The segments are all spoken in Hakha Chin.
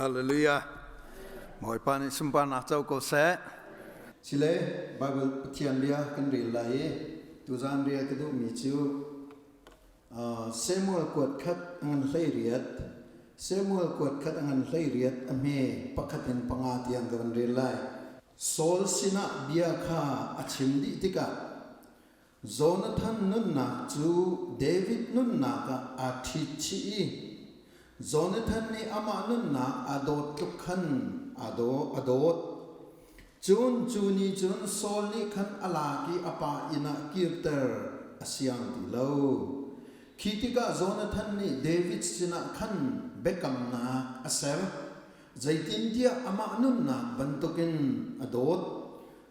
Hallelujah. Bawipa nih sunparnak co ko seh. Sile Bible Pathian bia kan rel lai i tuzan rel ka duhmi cu Samuel kuat khat a ngan 18 Samuel kuat khat a ngan 18 a hme pakhat in panga tiang ka van rel lai. Saul sinah bia kha a chim dih tikah Jonathan nunnak cu David nunnak ah aa ṭhit chih i Jonathan nih amah nunnak aa dawt tluk khan a dawt. Cun cu ni cun Saul nih khan a lak i a pa inn ah kirter a siang ti lo. Khi tikah Jonathan nih David sinah khan biakamnak a ser, zeitintiah amah nunnak bantukin a dawt.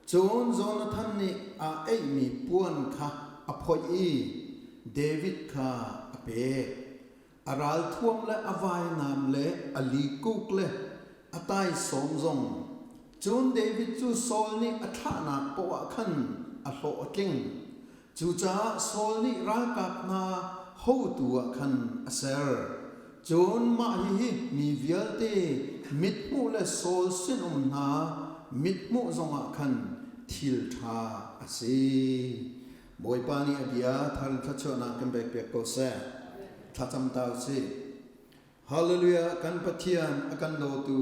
Cun Jonathan nih aa eihmi puan kha a phoih i David kha a pek. A ralthuam le a vainam le a likuk le a taisawm zong. Cun David cu Saul nih a thlahnak paoh ah khan a hlawh a tling. Cucaah Saul nih ralkap hna hotu ah khan a ser. Cun mah hihi mi vialte mithmuh le Saul sinum hna mithmuh zongah khan thil ṭha a si. Bawipa nih a bia thar in thluachuahnak kan pekpiak ko seh. Thlacam ta u sih. Hallelujah kan Pathian a kan dawtu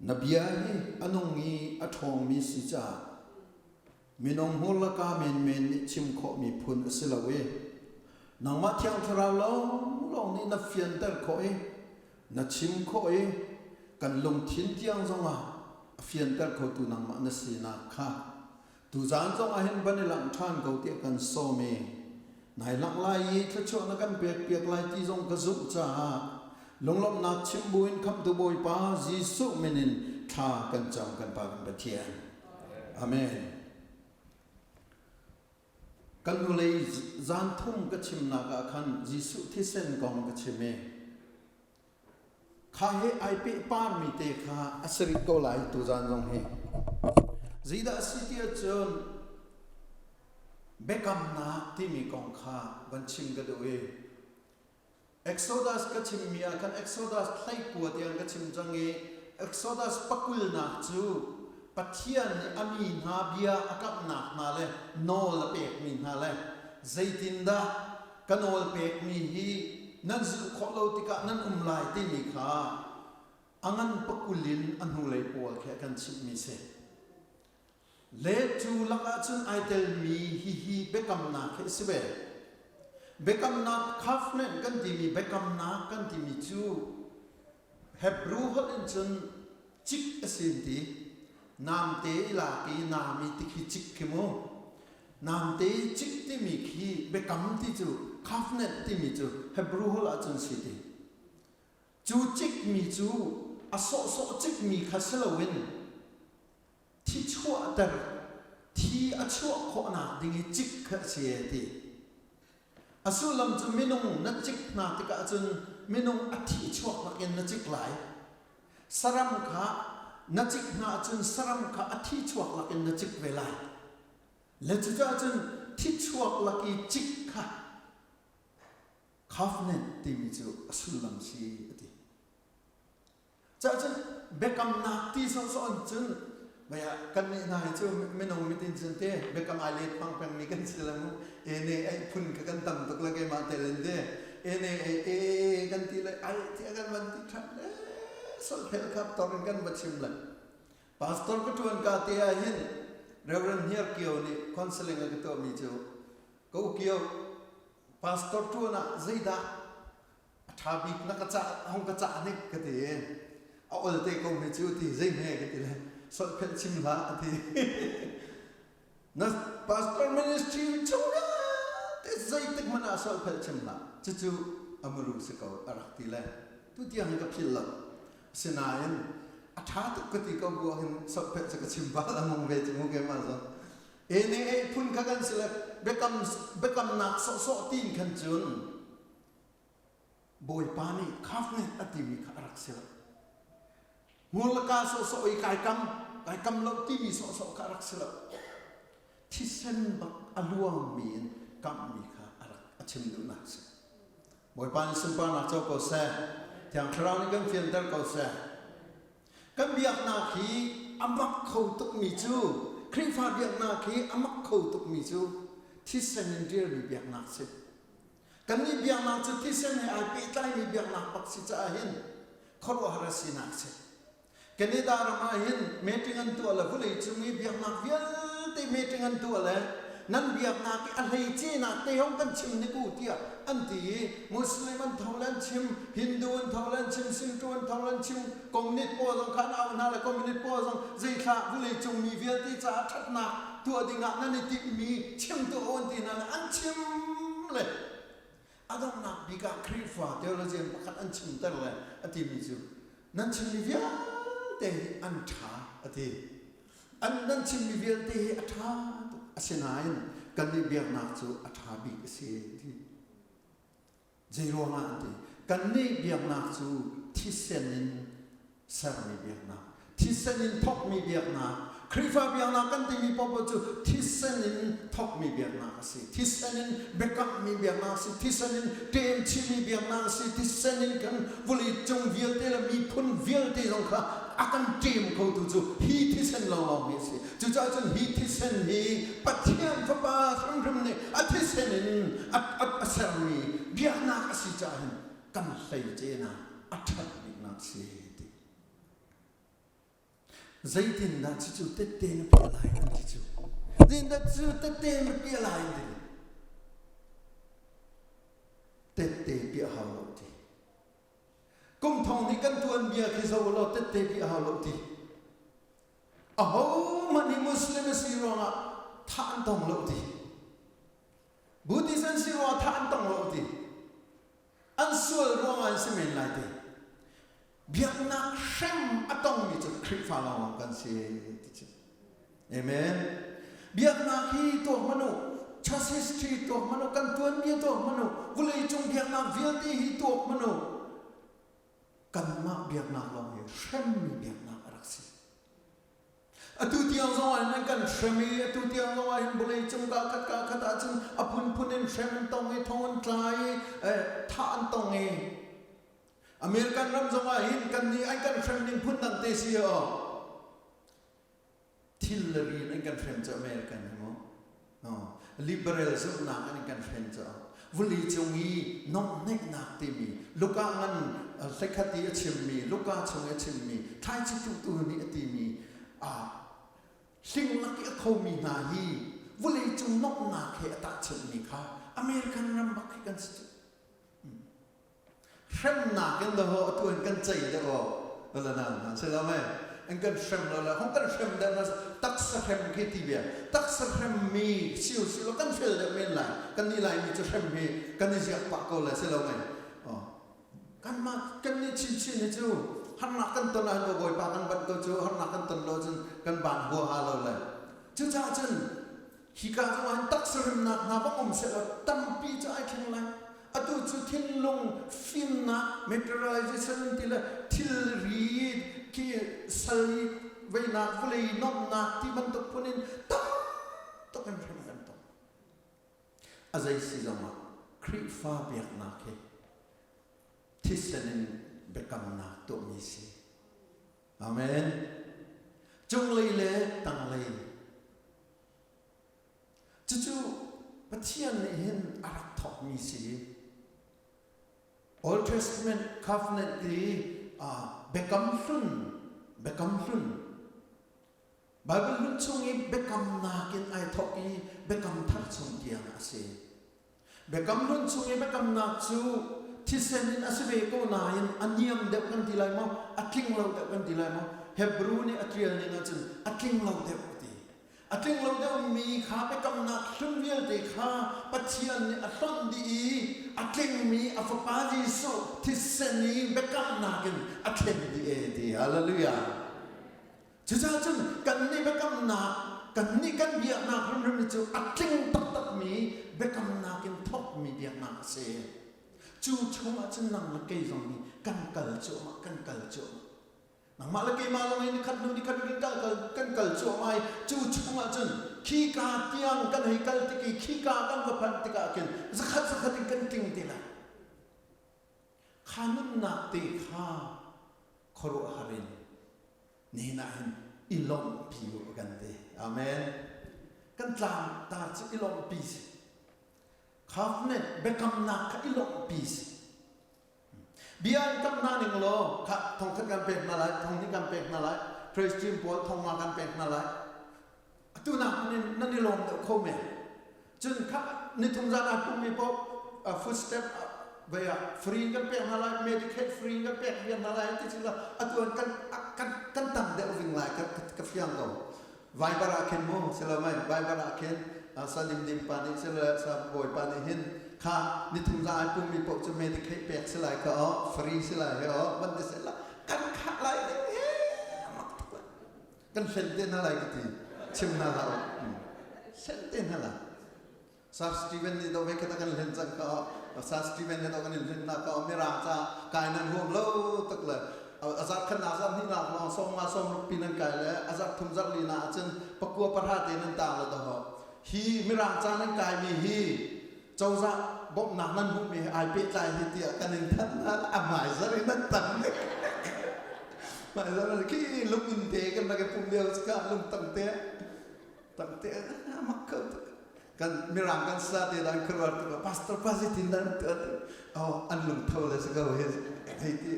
na bia hi a nung i a ṭhawngmi si caah minung hmur le ka menmen nih chim khawhmi phun a si lo i nangmah Thiang Thlarau lawnglawng nih na fianter khawh i na chim khawh i kan lungthin tiang zongah a fianter khotu nangmah na sinak kha tuzaan zongah hin van i langh ṭhan ko tiah kan sawm i nai langh lai i thluachuah na kan pek piak lai ti zong ka zumh caah lunglawmhnak chim buin khamhtu Bawipa Jesuh min in thla kan cam kan Pa kan Pathian. Amen. Kan hnulei zan thum ka chimnak ah khan Jesuh thisen kong ka chim i kha he ai pehparmi te kha a si rih ko lai tuzan zong hi. Zeidah a si ti ahcun biakamnak timi kong kha van chim ka duh i Exodus ka chimmi ah khan Exodus 19 tiang ka chim cang i Exodus pakulnak cu Pathian nih a mi hna bia a kamhnak hna le nawl a pekmi hna le zeitindah ka nawl pekmi hi nan zulh khawh lo tikah nan um lai timi kha a ngan pakul in a hnulei pawl khi a kan chimhmi si. Le cu lakah cun ai telmi hihi biakamnak hi a si ve. Biakamnak covenant kan timi biakamnak kan timi cu Hebrew holh in cun cik a si an ti. Namte i lak i nam i ti khi cik khi mu. Namte i cik timi khi biakam ti cu covenant timi cu Hebrew holh ah cun si ti. Cu cikmi cu a sawhsawh cikmi kha si loin thi chuahter thi a chuah khawhnak ding i cik kha a si a ti. A sullam cu minung na cik hna tikah cun minung a thi chuak lakin na cik lai. Saram kha na cik hna ahcun saram kha a thi chuak lakin na cik ve lai. Le cucaah cun thi chuak lak i cik kha covenant timi cu a sullam si a ti. Cahcun biakamnak ti sawhsawh in cun maya kan nih hna hi cu minung mitin cun te biakam ai let hmang pengmi kan si le mu e ne ei phun ka kan tam tuk le keimah tel in te e ne ei e kan ti le ai ti kan van ti than le solphel khap tor in kan va chim le pastor ka tuan ka te ah hin Reverend Hniar Kio nih counseling a ka tuahmi cu ka u Kio pastor tuan ah zeidah a ṭha bik na ka cah hong ka cah hnik ka ti a ol te ko hme cu ti zei hme ka ti le solhphelh chim hlah a ti na pastor ministry chung te zeitik hmanh ah solhphelh chim hlah cucu amuru si ko a rak ti le tu tiang hi ka phil lo sinain a ṭha tuk ka ti ko bu hin solhphelh cu ka chim bal among ve cu mu ke ma zong e ne e phun kha kan si le biakam biakamnak sawhsawh tin khan cun Bawipa nih covenant a timi kha a rak si lo. Hmurlaka sawhsawh i kai kam, kai kam lo timi sawhsawh kha a rak si lo. Thisen bak a luangmi in kamhmi kha a rak a chim duhnak si. Bawipa nih sunparnak co ko seh. Thiang Thlarau nih kan fianter ko seh. Kan biaknak hi a mak kho tukmi cu Khrihfa biaknak hi a mak kho tukmi cu thisen in ṭialmi biaknak si. Kannih biaknak cu thisen he ai pehtlaimi biaknak bak si caah hin khuaruahhar a sinak si. Canada ram ah hin meeting an tuah le vawlei cung i biaknak vialte meeting an tuah le nan biaknak i a hleice nak te hong kan chim nik u tiah an ti i Muslim an tho le an chim, Hindu an tho le an chim, Shinto an tho le an chim, Communist pawl zong kha an auh hna le Communist pawl zong zeithlah vawlei cung mi vialte caah ṭhatnak tuah dingah nan i timhmi chim tuah u an ti hna le an chim le a donghnak bik ah Khrihfa theologian pakhat an chimter le a timi cu nan chimmi vialte hi an ṭha a ti. An nan chimmi vialte hi a ṭha tuk asinain kannih biaknak cu a ṭha bik a si ti. Zeiruangah an ti? Kannih biaknak cu thisen in sermi biaknak, thisen in thawkmi biaknak, Khrihfa biaknak kan timi paohpaoh cu thisen in thawkmi biaknak a si. Thisen in biakammi biaknak a si. Thisen in ṭemchihmi biaknak a si. Thisen in kan vawleicung vialte le miphun vialte zong kha a kan ṭem khotu cu hi thisen lawnglawng hi a si. Cucaah cun hi thisen hi Pathian Fapa hrimhrim nih a thisen in a, a, a sermi biaknak a si caah hin kan hleicenak a ṭhat biknak si ti. Zeitindah cucu tette na piah lai an ti cu. Zeitindah cu tette na piah lai an ti. Tette piah hau lo ti. Kum thong nih kan tuanbia khi zo law tette piah hau lo ti. Ahohmanh hi Muslim a si ruangah thah an tong lo ti. Buddhist an si ruangah thah an tong lo ti. An sual ruangah an si men lai ti. Biaknak hrem a tongmi cu Khrihfa lawng kan si ti cu. Amen. Biaknak hi tuak hmanh u, church history tuak hmanh u, kan tuanbia tuak hmanh u, vawleicung biaknak vialte hi tuak hmanh u. Kanmah biaknak lawng hi hremmi biaknak a rak si. Atu tiang zong ah hin an kan hrem i atu tiang zong ah hin vawleicung kaa khat kaa khat ahcun a phunphun in hrem an tong i thong an tla i thah an tong i American ram zong ah hin kan nih an kan hrem ning phun dang te si aw. Thil le rian an kan hrem cu American hi mu. No. Liberal zumhnak an kan hrem cu. Vuli cung i nomhneihnak timi Luka ngan hlekhat i a chimmi Luka chung i a chimmi thlaici tuhtu nih a timi a hling lak i a khomi hna hi vulei cung nomhnak he a tahchunhmi kha American ram bak hi kan si cu. Hremnak in dawh atu in kan cei deuh aw la na na si lo mei an kan hrem lo le hong kan hrem deuh na taksa hrem khi ti bia taksa hrem mi siu si lo kan fel deuh men lai kan ni lai mi cu hrem hi kan i ziak pah ko le si lo mei kan mah kan ni chin chin hi cu harnak kan ton ah bawipa kan banh ko cu harnak kan ton lo cun kan ban hua ha lo le cucaah cun Hika zong ah hin taksa rimnak hna va um sehlaw tampi cu ai thleng lai. Atu cu thinlung fimnak materialization ti le thilri khi sal i veinak vawlei nomhnak ti bantuk phun in tam tuk in hrem kan tong. A zei si zongah Khrihfa biaknak hi thisen in biakamnak tuahmi si. Amen. Cunglei le tanglei. Cucu Pathian nih hin a rak thawkmi si. Old Testament covenant ti biakam hlun, biakam hlun. Bible hlun chung i biakamnak in ai thawk i biakam thar chung tiang a si. Biakam Hlun chung i biakamnak cu thisen in a si ve ko nain a niam deuh kan ti lai maw? A tling lo deuh kan ti lai maw? Hebrew nih a ṭial ning ahcun a tling lo deuh a ti. A tling lo deuhmi kha biakamnak hlun vialte kha Pathian nih a hlonh dih i a tlingmi a Fapa Jesuh thisen i biakamnak in a thlen dih e ti. Hallelujah! Cucaah cun kannih biakamnak, kannih kan biaknak hrimhrim cu a tling taktakmi biakamnak in thawkmi biaknak a si. Cu chungah cun nang le kei zong nih kan kal cuahmah, kan kal cuahmah. Nangmah le keimah zong hi nikhat hnu nikhat kan kal, kal, kan kal cuahmah i cu chungah cun khika tiang kan hei kal tik i khika kan va phanh tikah khin zakhat zakhat in kan tling te lai. Kha nunnak te kha khuaruahhar in nihin ah hin i lawmhpi u kan ti. Amen. Kan tlang tar cu i lawmhpi si. Covenant biakamnak kha i lawmhpi si. Bia an kam hna ning law kha thongkhat kan pek hna lai, thong hnih kan pek hna lai, praise team pawl thong nga kan pek hna lai. Atu nak nan nan i lawm deuh kho men. Cun kha nithum zan ah pummi paoh footstep vei ah free kan pek hna lai, Medicaid free kan pek viar hna lai ti cu atu an kan kan kan tam deuh ving lai ka ka fiang ko. Viber ah khin mu silo mai Viber ah khin sa dim dim pa nih silo sa bawi pa nih hin kha nithum zan ai pummi paoh cu Medicaid pek si lai ka o free si lai he o van ti sela kan khah lai ding he mak tuk lai. Kan hlen te hna lai ka ti. Chim hna hlah u. Hlen te hna lai. Sir Steven nih do ve kha kan hlen cang ka Sir Steven he do kan in hlen na ka mirang ca kai nan huam lo tuk le azar khan na zar hnih nak lawng som nga som ruk pi nan kai le azar thum zar li na ahcun pakua parha te nan tang le do hi mirang ca nan kai mi hi cozah bawmhnak nan hmuhmi he ai pehtlai hi tiah kan in thanh hna a hmai zar in nan tam hmai zar khi lung in te kan rak i pum lio ka lung tang te tang te mak kho tuk kan mirang kan sa te dan khuruar tuk pastor pa si tin dan tu oh an lung tho le sa ko he hei ti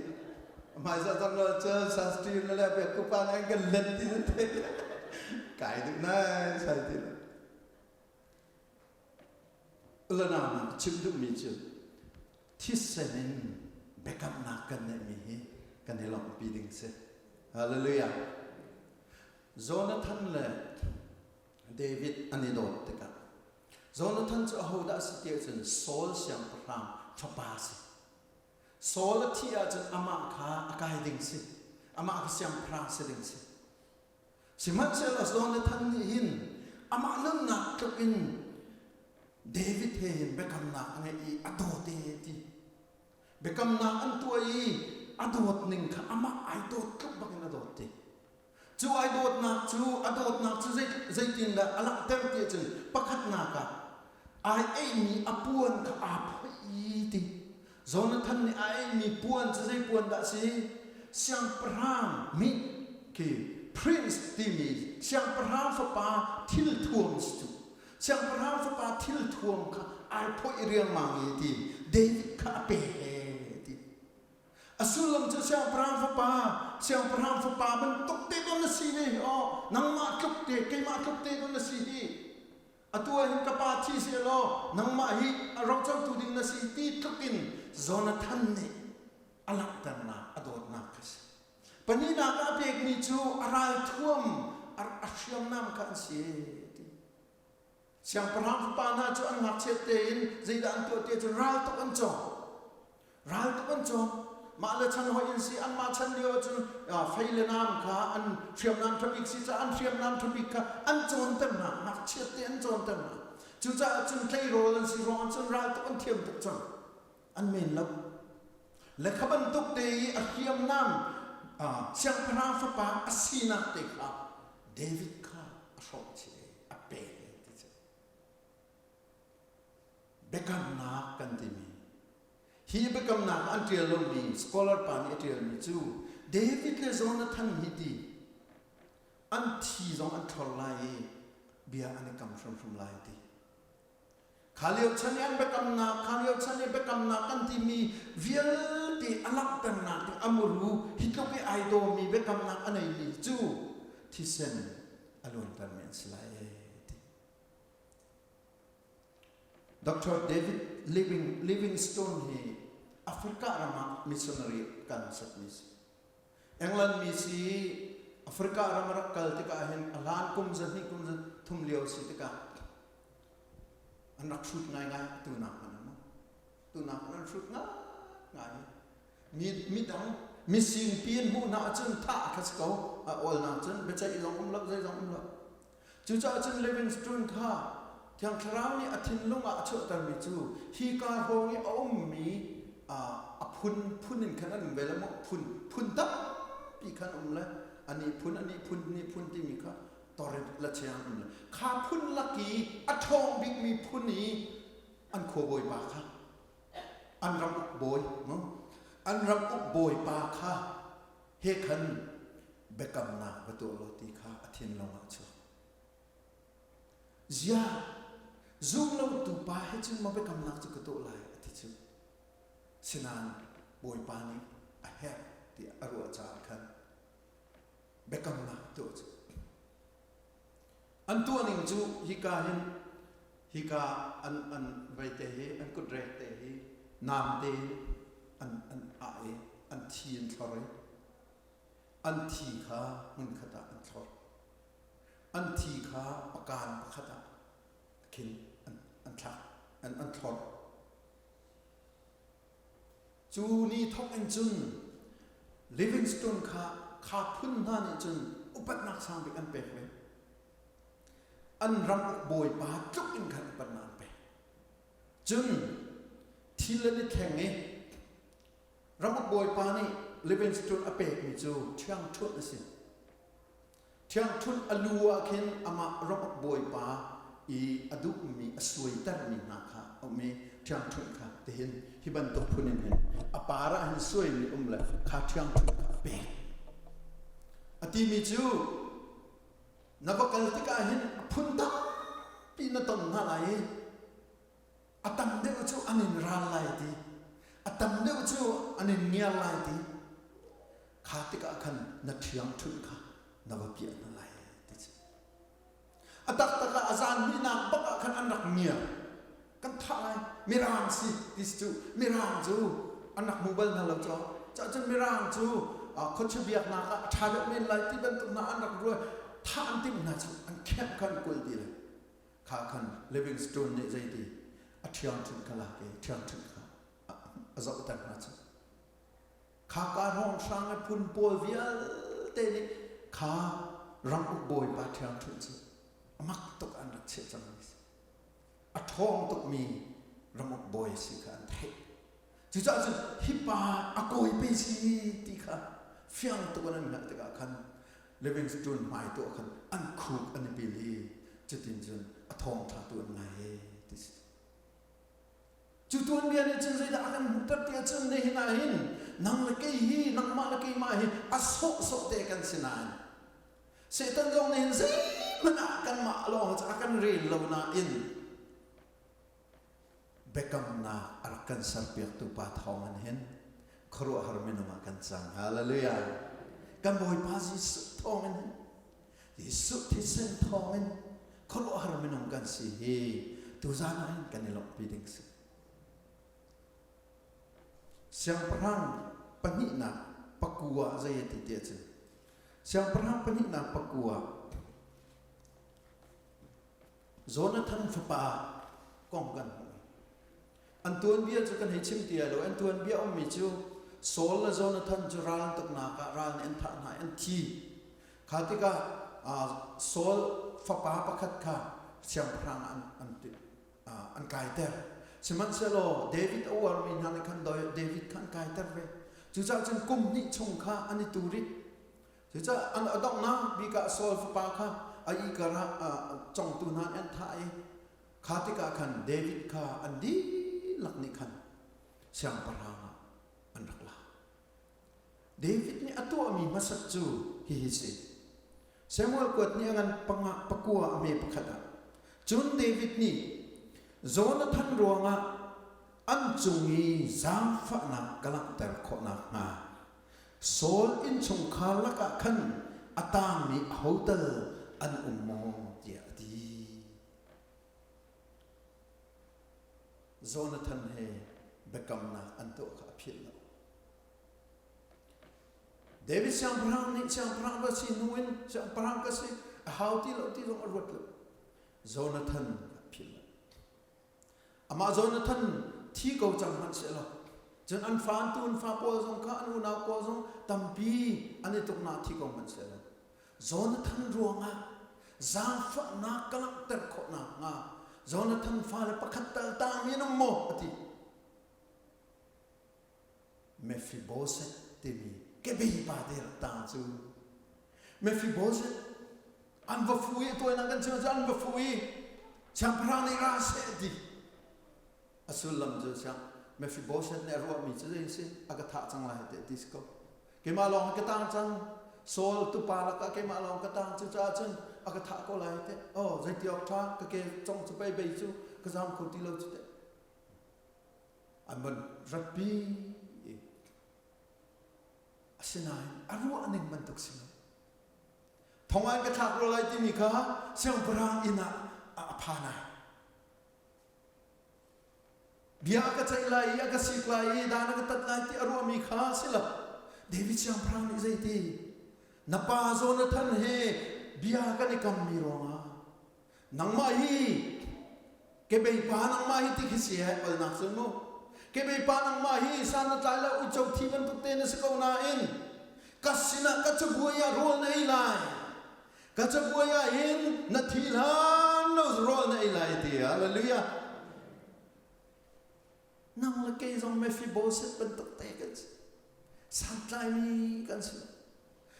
hmai zar zar lo cun sastri le le be ku pa nan kan let ti te kai duh nai sai ti Ulanaunak chim duhmi cu thisen in biakamnak kan neihmi hi kan i lawmhpi ding si. Hallelujah. Jonathan le David an i dawt tikah Jonathan cu ahodah a si ti ahcun Saul siangpahrang fapa a si. Saul a thih ahcun amah kha a kai ding si. Amah kha siangpahrang si ding si. Sihmanhsehlaw Jonathan nih hin amah nunnak tluk in David he hin biakamnak a ngeih i a dawt e ti. Biakamnak an tuah i a dawt ning kha amah ai dawt tluk bak in a dawt ti. Cu ai dawtnak cu a dawtnak cu zeitindah a langhter ti ahcun pakhatnak ah ai eimi a puan kha aa phoih i ti. Jonathan nih a eimi puan cu zei puan dah a si? Siangpahrang mi khi prince timi siangpahrang fapa thilthuam si cu. Siangpahrang fapa thilthuam kha ai phoih riangmang i ti David kha a pek e ti. A sullam cu siangpahrang fapa, siangpahrang fapa bantuk te don na si ve hi aw, nangmah tluk te, keimah tluk te don na si hi. Atu ah hin ka pa thi sehlaw nangmah hi a rocotu ding na si ti tluk in Jonathan nih a langhternak a dawtnak kha si. Pahnihnak ah a pekmi cu a ralthuam a hriamnam kha an si ti. Siangpahrang fapa hna cu an ngakchiat tein zeidah an tuah ti ahcun raltuk an cawng. Raltuk an cawng. Mah le chan hoi in si anmah chan lio ahcun fei le nam kha an hriamnam ṭhabik si caah an hriamnam ṭhabik kha an cawnter hna. Ngakchiat te an cawnter hna. Cucaah cun tleirawl an si ruangah cun raltuk an thiam tuk cang. An men lo. Le kha bantuk te i a hriamnam siangpahrang fapa a sinak te kha David kha a hrawh chih i a pek ti cu. Biakamnak kan timi hi biakamnak an ṭial lomi scholar pa nih a ṭialmi cu David le Jonathan hi ti an thi zong an thlor lai i bia an i kam hrimhrim lai ti. Kha lio chan i an biakamnak, kha lio chan i biakamnak kan timi vialte a langhternak ding a muru hi tluk i ai dawmi biakamnak a neimi cu thisen a luantermi an si lai ti. Dr. David Living, Livingstone hi Africa ram ah missionary kan sakmi si. England mi si Africa ram a rak kal tikah hin a hlan kum zahnih kum thum lio si tikah an rak hrut ngaingai tunak hmanh an tunak hmanh an hrut ngaingai mi midang mising pi an hmuh hna ahcun thah kha si ko a awlnak cun biaceih zong um lo zei zong um lo Cucaah cun Livingstone kha Thiang Thlarau nih a thinlung ah a chuahtermi cu hi ka hrawng i a ummi a phun phun in khan an um ve le maw phun phun tampi khan um le ani phun ani phun ni phun timi kha torit la chiang um le kha phun lak i a ṭhawng bikmi phun i an khuabawi pa kha an ram uk bawi no? An ram uk bawipa kha he khan biakamnak va tuah law ti kha a thinlung ah a chuak. Ziah zumlotu pa he cun maw biakamnak cu ka tuah lai a ti cu. Sinain Bawipa nih a herh tiah a ruah caah khan biakamnak tuah cu. An tuahning cu hika hin hika an an vei te hi an kutrek te hi namte in an an ah i an thi an thlor i an thi kha hmunkhat ah an thlor. An thi kha pakaan pakhat ah khin an an thlak an an thlor. Cu ni thawk in cun Livingstone kha kha phun hna nih cun upatnak sang bik an pek ve. An ram uk bawipa tluk in khan upatnak an pek. Cun thil an i thleng i ramuk bawipa nih Livingstone a pekmi cu ṭhiangṭhunh a si. Ṭhiangṭhunh a lu ah khin amah ramuk bawipa i a duhmi a suaitermi hna kha a um i ṭhiangṭhunh kha tihin hi bantuk phun in hin a par ah hin suaimi um le kha ṭhiangṭhunh kha a pek. A timi cu na va kal tikah hin a phun tampi na ton hna lai i a tam deuh cu an in ral lai ti a tam deuh cu an in ngiar lai ti kha tikah khan na ṭhiangṭhunh kha na va piah hna lai ti cu a taktak ah a zan hnihnak bak ah khan an rak ngiar kan thah lai mirang si ti cu mirang cu an rak hmu bal hna lo caw cun mirang cu khuachia biaknak ah a ṭha deuh men lai ti bantuk hna an rak ruai thah an timh hna cu an khenh khan kul ti le kha khan Livingstone nih zeiti a ṭhiangṭhunh kha lak i ṭhiangṭhunh kha a zohter hna cu kha ka hrawnghrang i phun pawl vialte nih kha ramuk bawipa ṭhiangṭhunh cu a mak tuk an rak chiah cangmi a si a ṭhawng tukmi ramuk bawi a si kha an theih Cucaah cun hi pa a kawi pe si ti kha fiang tuk in an hngalh tikah khan Livingstone hmai tu ah khan an khuk an i pil i cutin cun a thawngṭha tu an ngai e ti si. Cu tuanbia nih cun zeidah a kan hmuhter ti ahcun nihin ah hin nang le kei hi nangmah le keimah hi a sawhsawh te kan si nain Satan zong nih hin zeihmanh ah kanmah lawng cu a kan rel lo nain Biakamnak a rak kan serpiaktu pa thawng in hin khuaruahhar minung ah kan cang. Hallelujah. Kan Bawipa Jesuh thawng in hin Jesuh thisen thawng in khuaruahhar minung kan si hi tuzan ah hin kan i lawmhpi ding si. Siangpahrang pahnihnak pakua zei a ti ti ahcun Siangpahrang pahnihnak pakua Jonathan fapa kong kan hmuh. An tuanbia cu kan hei chim ti lo. An tuanbia ummi cu Saul le Jonathan cu ral tuknak ah ral nih an thah hna i an thi. Kha tikah Saul fapa pakhat kha siangpahrang ah an, an, an kaiter. Sihmanhsehlaw David a uarmi hna nih khan David kha an kaiter ve. Cucaah cun kum hnih chung kha an i tu rih. Cucaah an a donghnak bik ah Saul fapa kha a ihkar ah congtu hna nih an thah i kha tikah khan David kha an dihlak nih khan siangpahrang ah an rak lak. David nih a tuahmi hmasat cu hihi si. Samuel kuat nih a ngan panga pakua a me pakhat ah cun David nih Jonathan ruangah an cung i zaangfahnak ka langhter khawh nakhnga Saul innchungkhar lakah khan a tangmi ahotal an um maw tiah a ti. Jonathan he biakamnak an tuah kha a philh lo. David siangpahrang nih siangpahrang va si hnu in siangpahrang ka si a hau ti lo ti zong a ruat lo. Jonathan a philh lo. Amah Jonathan thi ko cang hmanh sehlaw cun an fa an tu an fa pawl zong kha an unau pawl zong tampi an i tuknak thi ko hmanh sehlaw Jonathan ruangah zaangfahnak ka langhter khawh nakhnga Jonathan fale pakhat tal tangmi an um maw a ti. Mephibosheth timi kebei pa te rak tang cu Mephibosheth an va fu i tuainak kan chim cu an va fu i siangpahrang nih ra seh ti a sullam cu siang Mephibosheth nih a ruahmi cu zei si a ka thah cang lai te ti si ko. Keimah lawng ka tang cang. Saul tupa lakah keimah lawng ka tang cucaah cun a ka thah ko lai te. Oh zeiti awk ṭha ka ke cong cu pei bei cu ka zam kho ti lo cu te. An van ratpi i asinain a ruah ning bantuk si lo. Thong an ka thlak rua lai timi kha siangpahrang inn ah a phan ai. Bia a ka ceih lai i a ka sik lai i dan a ka tat lai ti a ruahmi kha si lo. David siangpahrang nih zeiti? Na pa Jonathan he bia kan i kammi ruangah nangmah hi kebei pa nangmah hi ti khi si he olnak cun mu kebei pa nangmah hi san na tlai lo uico thi bantuk te na si ko nain ka sinah ka cabuai ah rawl na ei lai Ka cabuai ah hin na thi hlan lo rawl na ei lai ti hallelujah. Nang le kei zong Mephibosheth bantuk te kan si. Santlaimi kan si.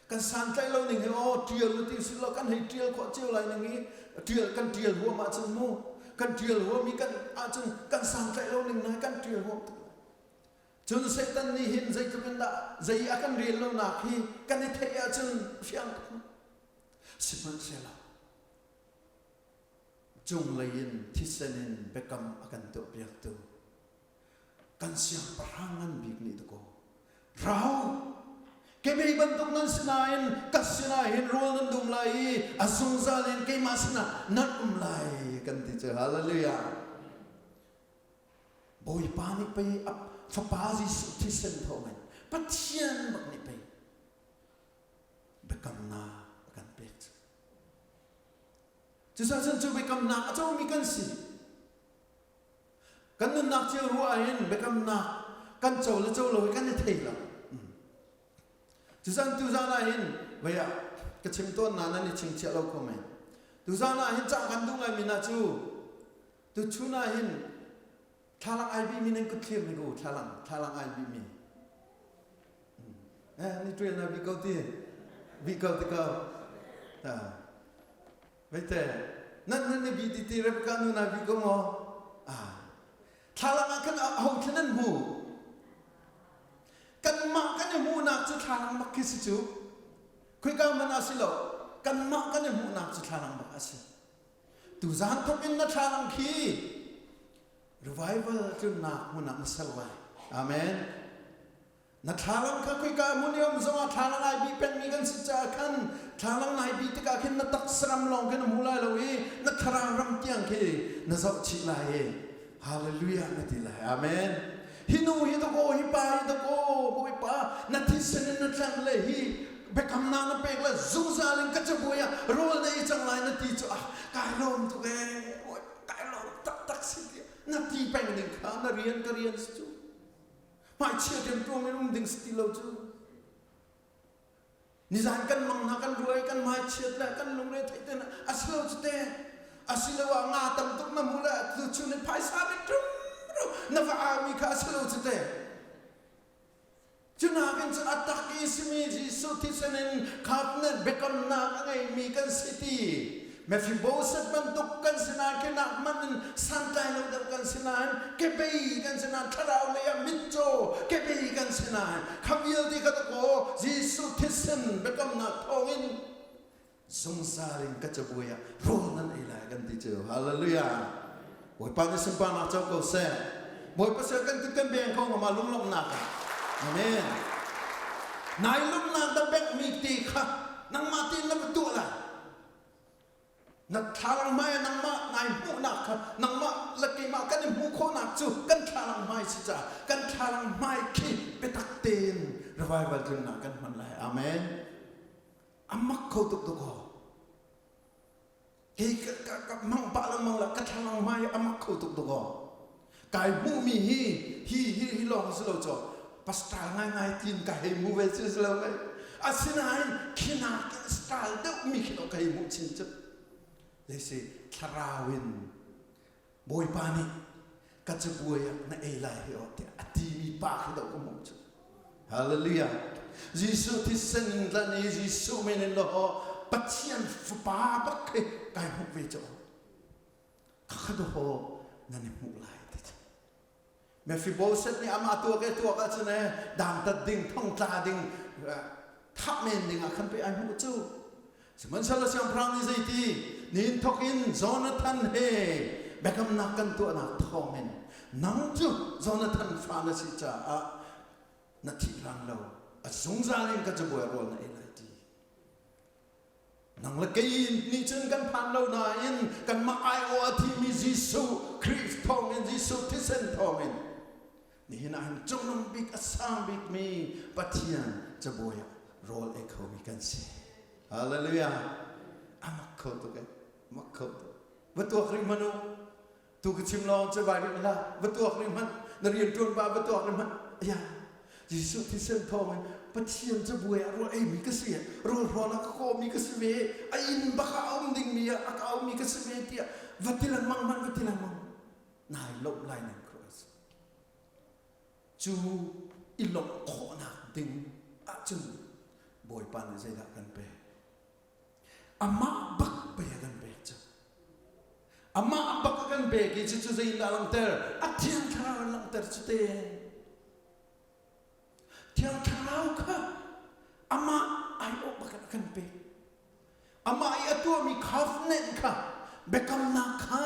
Kan santlaih lo ning hi aw tial u ti si lo kan hei tial khawh cio lai ning hi tial kan tial huam ahcun mu kan tial huam i kan ahcun kan santlaih lo ning na kan tial huam tuk lai. Cun Satan nih hin zeitluk in dah zei a kan rel lonak hi kan i theih ahcun fiang tuk. Sihmanhsehlaw cunglei in thisen in biakam a kan tuahpiaktu kan siangpahrang ngan bik nih dakaw rau kemei bantuk nan si nain ka sinah hin rawl nan dum lai i a zungzal in keimah sinah nan um lai kan ti cu hallelujah Bawipa nih pei a fapa Jesuh thisen thawngin Pathian bak nih pei biakamnak a kan pek cu. Cucaah cun cu biakamnak a comi kan si. Kan nunnak cio ruah hin biakamnak kan co le co lo hi kan i thei lo. Tuzan tuzan ah hin vei ah ka chim tawn na nan i chingchiah lo kho men. Tuzan ah hin cah kan duh ngaimi na cu Tuchun ah hin thlalang ai bihmi nan kut thlir ni ko thlalang thlalang ai bihmi. Eh ni ṭuel na bi ko ti bi ko ti ko. Ta. Veite nan nan ni bi ti ti Rebecca nu na bi ko maw? Ah. Thlalang ah khan ho thlen nan hmu? Kanmah kan i hmuhnak cu thlalang bak khi si cu. Khoika hmanh ah si lo. Kanmah kan i hmuhnak cu thlalang bak a si. Tuzaan thawk in na thlalang khi revival tlunnak hmun ah na ser lai. Amen. Na thlalang kha khoika hmun i um zongah thlalang ai bih pengmi kan si caah khan thlalang nai bih tikah khin na taksa ram lawng khin na hmu lai lo i na thlarau ram tiang khi na zoh chih lai i hallelujah na ti lai. Amen. Hi nu hi dakaw hi pa hi dakaw Bawipa na thisen in na tlanh le hi biakamnak na pek le zungzal in ka cabuai ah rawl na ei cang lai na ti cu ah kai lawm tuk ee kai lawm taktak si tiah na ti peng ding kha na rian ka rian si cu hmaichia ṭemṭuam in um ding si ti lo cu Nizan kan mang hna kan ruai kan hmaichiat le kan lungre theih te a si lo cu te asiloah nga tam tuk na hmu le tuchun in phaisa mit rum na va aumi kha a si lo cu te cu nakin cun a tak i simi Jesuh thisen in covenant biakamnak a ngeimi kan si ti Mephibosheth bantuk kan si nain khinak hmanh in santlai lo deuh kan si nain kebei kan si nain thlarau lei ah mitcaw kebei kan si nain kha vialte kha dakaw Jesuh thisen biakamnak thawngin zungzal in ka cabuai ah rawl nan ei lai kan ti cu hallelujah Bawipa nih sunparnak co ko seh Bawipa sel kan kut kan beng ko ngama lunglawmhnak ah amen nai lawmhnak da bengmi te kha nangmah tein na va tuah lai Na thlalang hmai ah nangmah nai hmuhnak kha nangmah le keimah kan i hmuh khawhnak cu kan thlalang hmai si caah kan thlalang hmai khi biatak tein revival tlunnak kan hman lai. Amen. A mak kho tuk tuk aw. Kei ka, ka, ka mang pah lengmang la ka thlalang hmai a mak kho tuk tuk aw. Kai hmuhmi hi hi hi hi lawng si lo caw pastor ngaingai tin ka hei hmu ve cu si lo mei asinain khinak in style deuh mi khi ka hei hmuh chin cu zeisi thlarau in bawipa nih ka cabuai ah na ei lai hi aw tiah a timi pa khi do ka hmuh cu hallelujah Jesuh thisen in tlan i Jesuh min in lo Pathian fapa bak khi kai hmuh ve cu Khakha dawh nan i hmuh lai ti cu. Mephibosheth nih amah tuak e tuak ahcun e dantat ding thongtla ding thah men ding ah khan pei ai hmuh cu. Sihmanhsehlaw siangpahrang nih zeiti nihin thawk in Jonathan he biakamnak kan tuahnak thawngin nang cu Jonathan fa na si caah na thih hlan lo a zungzal in ka cabuai rawl na ei lai ti. Nang le kei nih cun kan phan lo nain kanmah aiawh a thimi Jesuh Khrih thawngin Jesuh thisen thawngin nihin ah hin cungnung bik a sang bikmi Pathian cabuai ah rawl ei khomi kan si. Hallelujah. A mak kho tuk eh. Mak kho tuk. Va tuak rih hmanh u. Tu ka chim lawng cu vai rih hlah. Va tuak rih hmanh. Na rian ṭuan pa va tuak rih hmanh. Aya. Jesuh thisen thawngin Pathian cabuai ah rawl eimi ka si. Rawl hrawn ah ka kawhmi ka si ve. A inn bak ah a um dingmi ah a ka aumi ka si ve tiah va ti lengmang hmanh va ti lengmang. Nai lawmh lai ning Christ. Cu i lawmh khawhnak ding ahcun Bawipa nih zeidah kan pek? Amah bak pei a kan pek cu. Amah bak a kan pek i cucu zeitindah a langhter? A Thiang Thlarau in langhter cu te. Thiang Thlarau kha amah aiawh bak in a kan pek. Amah i a tuahmi covenant kha biakamnak kha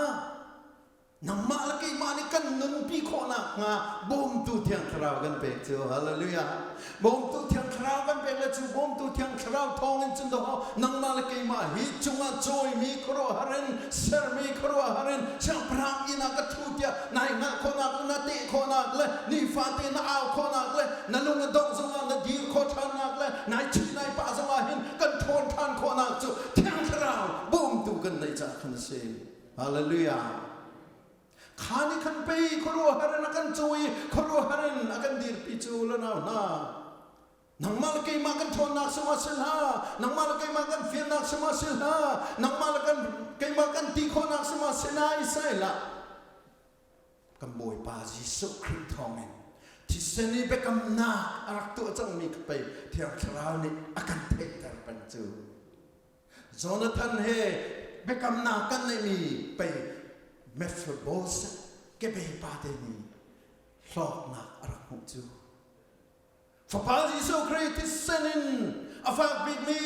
Nangmah le keimah nih kan nunpi khawh nakhnga bawmtu Thiang Thlarau kan pek cu. Hallelujah. Bawmtu Thiang Thlarau kan pek le cu bawmtu Thiang Thlarau thawngin cun dawh nangmah le keimah hi cungah cawimi khuaruahhar in sermi khuaruahhar in siangpahrang inn ah ka ṭhu tiah nai hngalh khawhnak le na teh khawhnak le nifate na au khawhnak le na lung a dongh zongah na dir khawh ṭhannak le nai chih nai pah zongah hin kan ṭhawn ṭhan khawhnak cu Thiang Thlarau bawmtu kan neih caah khan a si. Hallelujah. Kha nih khan pei khuaruahhar in a kan cawi, khuaruahhar in a kan dirpi cu le nau hna. Nangmah le keimah kan ṭhawnnak sungah si hlah, nangmah le keimah kan fiannak sungah si hlah, nangmah le kan keimah kan ti khawhnak sungah si nai sai hlah. Kan Bawipa Jesuh Khrih thawngin thisen i biakamnak a rak tuah cangmi kha pei Thiang Thlarau nih a kan theihter peng cu. Jonathan he biakamnak kan neihmi pei Mephibosheth kebei pate nih hlawknak a rak hmuh cu. Fapa Jesuh Khrih thisen in a fak bikmi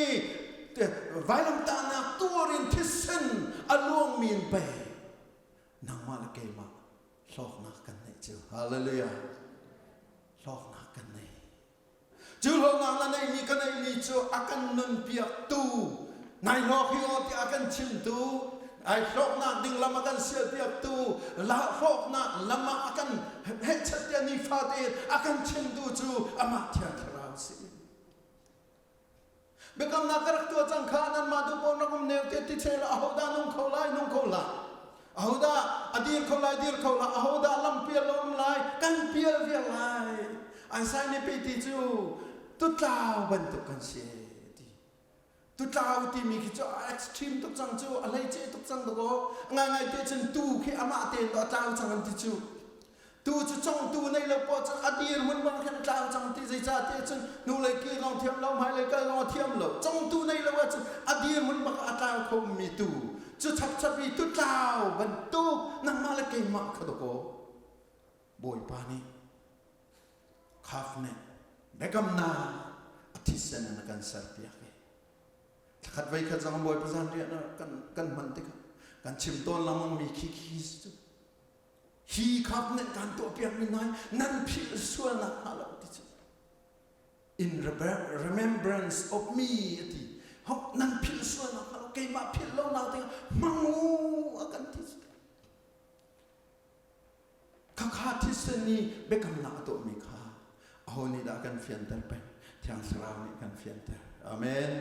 vailamtahnak tuar in thisen a luangmi in pei nangmah le keimah hlawknak kan neih cu. Hallelujah. Hlawknak kan nei. Cu hlawknak na neihmi ka neihmi cu a kan nunpiaktu, nai hlawk hi aw tiah a kan chimtu, ai hlawknak ding lam a kan sialpiaktu, la hlawknak lam ah a kan hehchat tiah nifate a kan chimtu cu amah Thiang Thlarau a si. Biakamnak ka rak tuah cang kha nanmah duh paoh rak um neu te ti chel ahodah nung kho lai nung kho hlah. Ahodah a dir kho lai dir kho hlah. Ahodah lam pial lo um lai kan pial viar lai. Isaiah nih pei ti cu tutlau bantuk kan si ti. Tutlau timi khi cu a extreme tuk cang cu a hleice tuk cang tuk aw. Ngaingai te cun tu khi amah tein a tlau cang an ti cu. Tu cu congtu nei lo poah cun a dirhmun bang khin a tlau cang ti zeicahtiah cun hnulei kir zong thiam lo hmailei kal zong a thiam lo congtu nei lo ahcun a dirhmun bak a tlau khomi tu cu chapchap i tutlau bantuk nangmah le keimah kha dawkaw Bawipa nih covenant biakamnak a thisen in a kan serpiak i thlakhat voikhat zong Bawipa zanriah kan kan hman tikah kan chim tawn lengmang mi khi khi cu Hi covenant kan tuahpiakmi hna hi nan philh sual nakhnga lo ti cu. In remembrance of me a ti. Hok nan philh sual nakhnga lo keimah philh lo nak ding hmang u a kan ti cu. Khakha thisen i biakamnak a tuahmi kha aho nih dah kan fianter peng? Thiang Thlarau nih kan fianter. Amen.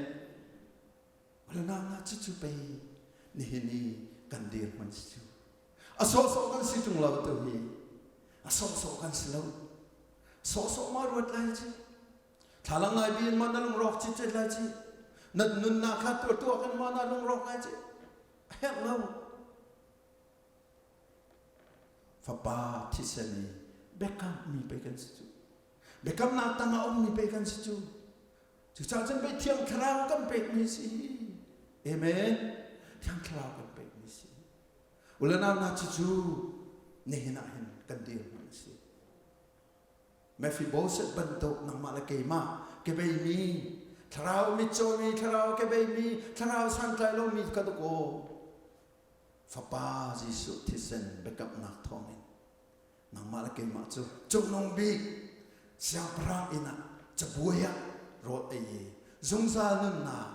Unau cucu pei nihin i kan dirhmun si cu. A sawhsawh kan si ṭung lo tu hi. A sawhsawh kan si lo. Sawhsawh ma ruat lai ci. Thlalang ngai bi in ma na lungrawk citcet lai ci. Na nunnak kha tuah tuah kan ma na lungrawk lai ci. A herh lo. Fapa thisen i biakammi pei kan si cu. Biakamnak tangah ummi pei kan si cu. Cucaah cun pei Thiang Thlarau kan pekmi si. Amen. Thiang Thlarau kan pekmi si. Ulanau na cucu nihin ah hin kan dirhmun a si. Mephibosheth bantuk nangmah le keimah kebei mi thlarau mitcaw mi thlarau kebei mi thlarau santlai lomi ka duk aw Fapa Jesuh thisen biakamnak thawngin nangmah le keimah cu cungnung bik siangpahrang inn ah cabuai ah rawl ei i zungzal nunnak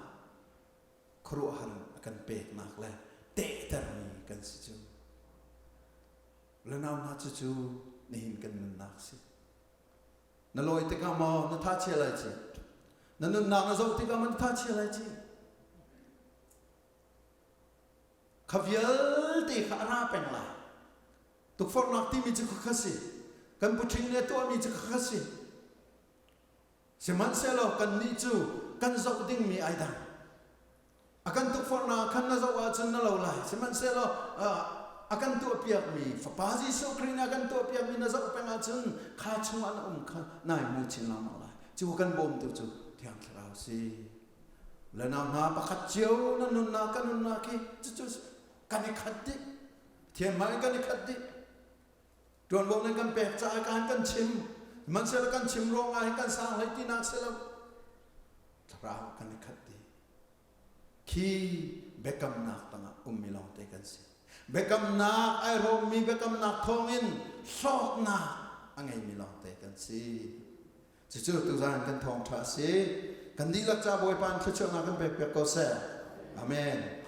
khuaruahhar a kan peknak le tehtermi kan si cu. Le nau hna cucu nihin kan nunnak si. Na lawi tikah maw na tha chia lai ci? Na nunnak na zoh tikah maw na tha chia lai ci? Kha vialte kha a ra peng lai. Tukforhnak timi cu khakha si. Kan puṭhing nih a tuahmi cu khakha si. Sihmanhsehlaw kannih cu kan zoh dingmi ai dang. A kan tukforhnak khan na zoh ahcun na lo lai. Sihmanhsehlaw a kan tuahpiakmi Fapa Jesuh Khrih nih a kan tuahpiakmi na zoh peng ahcun kha chungah na um kha nai hmu chin lengmang lai. Cu kan bawmtu cu Thiang Thlarau si. Le nau hna pakhat cio na nunnak ka nunnak hi cucu kan i khat dih. Thian hmai kan i khat dih. Ṭuanvo nan kan pek caah kan kan chim. Sihmanhsehlaw kan chim ruangah hin kan sang hlei tinak si lo. Thlarau kan i khat dih. Khi biakamnak tangah ummi lawngte kan si. Biakamnak ai hrawmmi biakamnak thawngin hlawknak a ngeimi lawngte kan si. Cucu tuzan kan thawngṭha a si. Kan dihlak ca Bawipa in thluachuahnak kan pek piak ko seh. Amen.